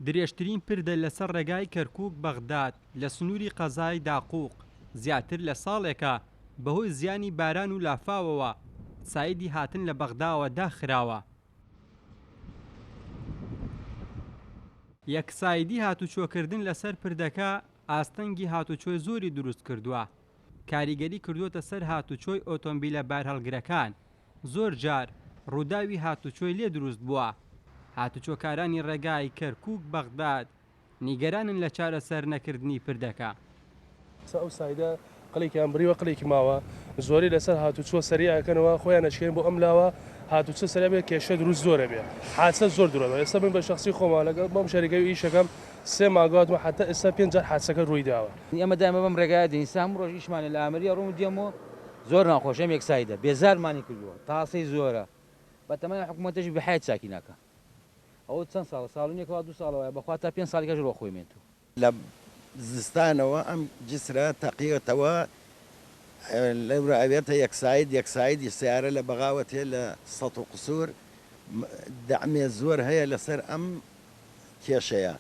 درێژترین پردە لەسەر ڕێگای کەرکوک بەغداد لە سنووری قەزای داقوق، زیاتر لە ساڵێکە بەهۆی زیانی باران و لافاوەوە سایدی هاتن لە بەغداوە داخراوە. یەکسایدی هاتوچۆکردن لەسەر پردەکە ئاستەنگی هاتوچۆی زۆری دروستکردووە، کاریگەری کردووەتە سەر هاتوچۆی ئۆتۆمبیلە بارهەڵگرەکان، زۆر جار ڕووداوی هاتوچۆی لێ دروست بووە، هاتوچۆکارانی ڕێگای کەرکوک بەغداد نیگەرانن لە چارەسەر نەکردنی پردەکە. ئێستا ئەو سایدە قلێکیان بڕیوە قلێکی ماوە زۆری لەسەر هاتوچۆ سەریع ئەکەنەوە خۆیان ئەشکێنن بۆ ئەم لاوە هاتوچۆ سەریع بێ کێشە دروست زۆر ئەبێ حادسە زۆر دروست ئەبێ ئێستا من بە شەخسی خۆمەوە لەگەڵ بەم شەریکەی ئیشەکەم سێ مانگ هاتمە حەتا ئێستا پێنج جار حادسەکە ڕووی داوە. ئێمە دایمە بەم ڕێگایە دێین ئیستا هەموو ڕۆژ ئیشمانە لە ئامریە ڕووم و دێم و زۆر ناخۆشە ئەم یەکسایدە بێزارمانی کردووە تاسەی زۆرە بەتەمای حکومەتەش بەحەیات چاکی ناکا ئەوە چەند ساڵە ساڵ و نیەکە وا دوو ساڵە وایە بەخوا تا پێنج ساڵی کەش ڕۆ خۆی مێنتوو. لە زستانەوە ئەم جسرە تەقیەتەوە لەورا ئەبێتە یەک ساید یەک سایدیش سەیارە لە بەغاوە تێ لە سەت و قسور دەعمێ زۆر هەیە لەسەر ئەم کێشەیە.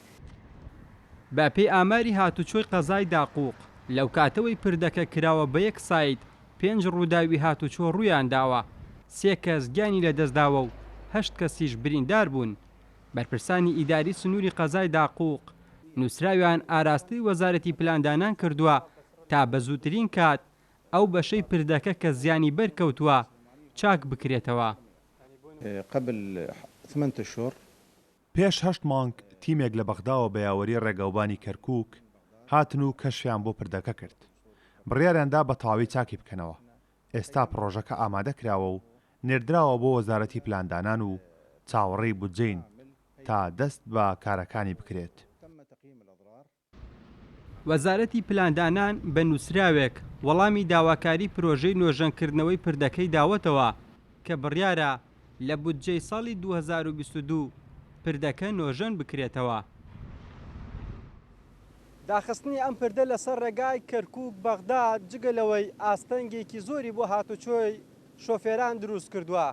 بە پێی ئاماری هاتوچۆی قەزای داقوق، لەوکاتەوەی پردەکە کراوە بە یەک ساید پێنج ڕووداوی هاتوچۆ ڕوویانداوە، سێ کەس گیانی لەدەستداوە و هەشت کەسیش بریندار بوون. بەرپرسانی ئیداری سنووری قەزای داقوق نووسراویان ئاراستەی وەزارەتی پلاندانان کردووە تا بە زووترین کات ئەو بەشەی پردەکە کە زیانی بەرکەوتووە چاک بکرێتەوە. قبل ثمانە اشهر. پێش هەشت مانگ تیمێک لە بەغداوە بە یاوەری ڕێگاوبانی کەرکووک هاتن و کەشفیان بۆ پردەکە کرد. بڕیاریان دا بە تەواوی چاکی بکەنەوە. ئێستا پڕۆژەکە ئامادە کراوە و نێردراوە بۆ وەزارەتی پلاندانان و چاوەڕێی بودجەین تا دەست بە کارەکانی بکرێت. وەزارەتی پلاندانان بە نووسراوێک وەڵامی داواکاری پرۆژەی نۆژەنکردنەوەی پردەکەی داوەتەوە کە بڕیارە لە بودجەی ساڵی 2022 پردەکە نۆژەن بکرێتەوە. داخستنی ئەم پردە لەسەر ڕێگای کەرکووک بەغدا جگە لەوەی ئاستەنگێکی زۆری بۆ هاتوچۆی شۆفێران دروستکردووە،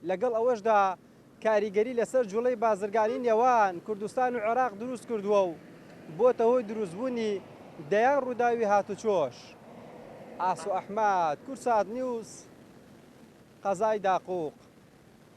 لەگەڵ ئەوەشدا کاریگەری لەسەر جوڵەی بازرگانی نێوان کوردستان و عێراق دروستکردووە و بۆتە هۆی دروستبوونی دەیان ڕووداوی هاتوچۆش. ئاسۆ ئەحمەد، کوردسات نیوز، قەزای داقوق.